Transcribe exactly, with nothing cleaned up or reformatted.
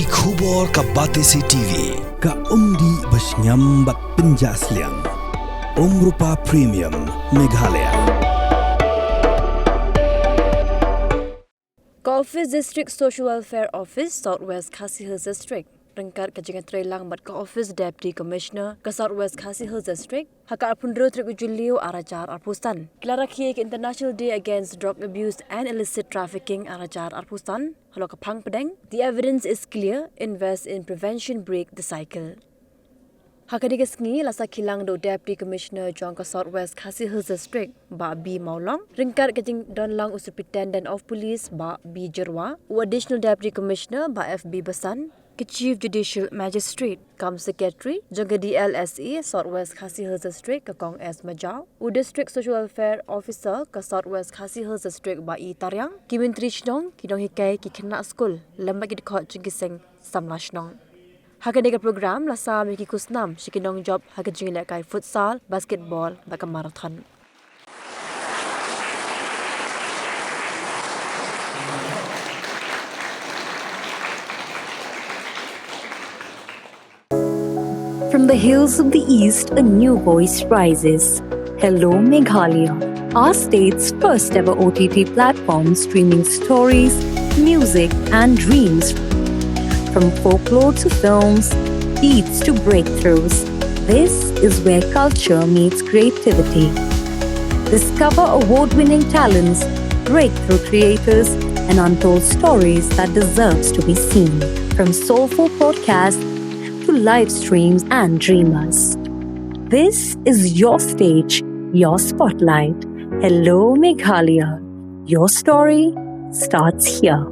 Ki khubor ka Batesi T V, ka umdih ba shngiam bad pynjah sliang. Umrupa Premium, Meghalaya. Ka Office District Social Welfare Office, South West Khasi Hills District, ryngkat ka jingïatreilang bad ka Office Deputy Commissioner ka South West Khasi Hills District, ha ka arphew hynriew tarik u Jylliew arhajar arphew san, ki la rakhe ïa ka International Day Against Drug Abuse and Illicit Trafficking arhajar arphew san halor ka phang pdeng The Evidence Is Clear, Invest in Prevention, Break the Cycle. Ha kane ka sngi la sakhi lang da u Deputy Commissioner jong ka South West Khasi Hills District, Bah B Mawlong, ryngkat ka jingdon lang u Superintendent of Police, Bah B Jyrwa, u Additional Deputy Commissioner, Bah F B Basan, ka Chief Judicial Magistrate, kam Secretary jong ka D L S A South West Khasi Hills District, ka Kong S Majaw, u District Social Welfare Officer ka South West Khasi Hills District, Bah E Tariang, ki myntri shnong, ki nonghikai, ki khynnah skul, lem bad ki dkhot jong ki seng samla shnong. Ha kane ka program la sam ïa ki khusnam sha ki nongjop ha ka jingïalehkai futsal, basketball bad ka marathon. From the hills of the East, a new voice rises. Hello, Meghalaya, our state's first ever O T T platform streaming stories, music, and dreams. From folklore to films, beats to breakthroughs, this is where culture meets creativity. Discover award winning talents, breakthrough creators, and untold stories that deserves to be seen. From soulful podcasts to live streams and dreamers. This is your stage, your spotlight. Hello, Meghalaya. Your story starts here.